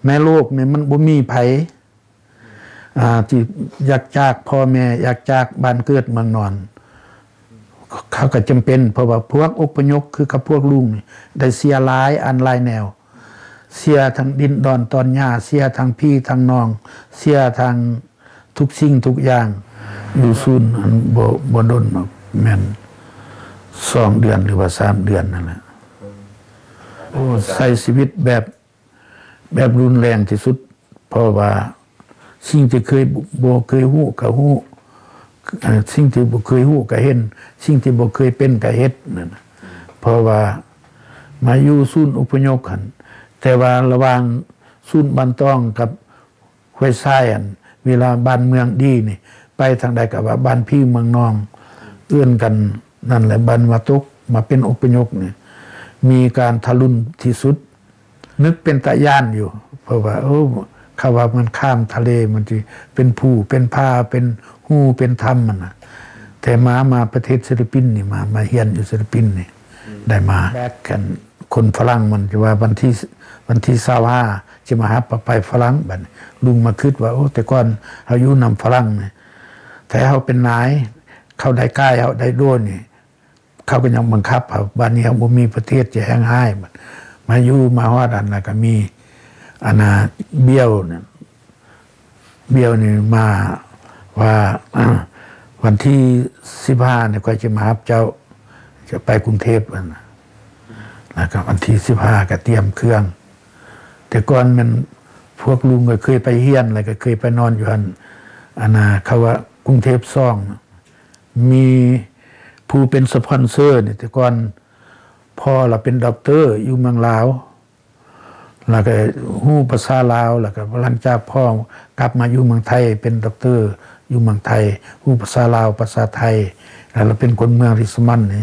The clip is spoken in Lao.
ໃນໂລກນີ້ມັນບໍ່ມີໃຜ ອ່າ ທີ່ຢາກຈາກພໍ່ແມ່ ຢາກຈາກບ້ານເກີດເມືອງນອນ ເຂົາກໍຈຳເປັນ ເພາະວ່າພວກອົບພະຍົບຄືກັບພວກລຸງນີ້ ໄດ້ເສຍຫຼາຍອັນຫຼາຍແນວ ເສຍທັງດິນດອນຕອນຫຍ້າ ເສຍທັງພີ່ທັງນ້ອງ ເສຍທັງທຸກສິ່ງທຸກຢ່າງ. ຢູ່ສູນຫັ້ນບໍ່ ບໍ່ດົນດອກ ແມ່ນສອງເດືອນ ຫຼືວ່າສາມເດືອນນັ້ນແຫຼະ. ໂອ້ ໃຊ້ຊີວິດແບບ ແບບຮຸນແຮງທີ່ສຸດ ເພາະວ່າສິ່ງທີ່ເຄີຍ ບໍ່ເຄີຍຮູ້ກໍຮູ້ ເອີ ສິ່ງທີ່ບໍ່ເຄີຍຮູ້ກໍເຫັນ ສິ່ງທີ່ບໍ່ເຄີຍເປັນກໍເຮັດນັ້ນນະ. ເພາະວ່າມາຢູ່ສູນອົບພະຍົບຫັ້ນ ແຕ່ວ່າລະຫວ່າງສູນບ້ານຕອງກັບຫ້ວຍຊາຍຫັ້ນ ເວລາບ້ານເມືອງດີນີ້ ໄປທາງໃດກໍວ່າບ້ານພີ່ເມືອງນ້ອງ ເອີ້ນກັນນັ້ນແຫຼະ. ບັດມາຕົກ ມາເປັນອົບພະຍົບນີ້ ມີການທະລຸນທີ່ສຸດ. ນຶກເປັນຕາຢ້ານຢູ່ ເພາະວ່າ ໂອ້ ເຂົາວ່າມັນຂ້າມທະເລ ມັນຊິເປັນພູເປັນຜາ ເປັນຮູເປັນຖ້ຳຫັ້ນນະ. ແຕ່ມາ ມາປະເທດຟີລິບປິນນີ້ ມາ ມາຮຽນຢູ່ຟີລິບປິນນີ້ ໄດ້ມາແບກກັນ ຄົນຝຣັ່ງມັນຊິວ່າວັນທີ ວັນທີຊາວຫ້າ ຊິມາຮັບເຮົາໄປຝຣັ່ງ. ບັດນີ້ລຸງມາຄິດວ່າ ໂອ້ ແຕ່ກ່ອນເຮົາຢູ່ນຳຝຣັ່ງນີ້ ແຕ່ເຮົາເປັນນາຍ ເຂົາໄດ້ກາຍ ເຮົາໄດ້ໂດນນີ້ ເຂົາກໍຍັງບັງຄັບເຮົາ. ບາດນີ້ເຮົາບໍ່ມີປະເທດ ຈະແຮ່ງຮ້າຍ. ມາຢູ່ມາຮອດອັນ ແລ້ວກໍມີອັນນ່າ ບ້ຽວນັ້ນ ບ້ຽວນີ້ມາວ່າ ວັນທີສິບຫ້ານີ້ ຂ້ອຍຈະມາຮັບເຈົ້າ ຈະໄປກຸງເທບຫັ້ນນະ. ແລ້ວກໍວັນທີສິບຫ້າກໍຕຽມເຄື່ອງ. ແຕ່ກ່ອນແມ່ນພວກລຸງກໍເຄີຍໄປຮຽນ ແລ້ວກໍເຄີຍໄປນອນຢູ່ຫັ້ນ ອັນນ່າ ເຂົາວ່າກຸງເທບສອງ ມີຜູ້ເປັນສະປອນເຊີນີ້ ແຕ່ກ່ອນພໍ່ລາວເປັນດັອກເຕີຢູ່ເມືອງລາວ ແລ້ວກໍຮູ້ພາສາລາວ ແລ້ວກໍຫຼັງຈາກພໍ່ກັບມາຢູ່ເມືອງໄທ ເປັນດັອກເຕີຢູ່ເມືອງໄທ ຮູ້ພາສາລາວ ພາສາໄທ ແລ້ວລາວເປັນຄົນເມືອງລິດສະໝັນນີ້.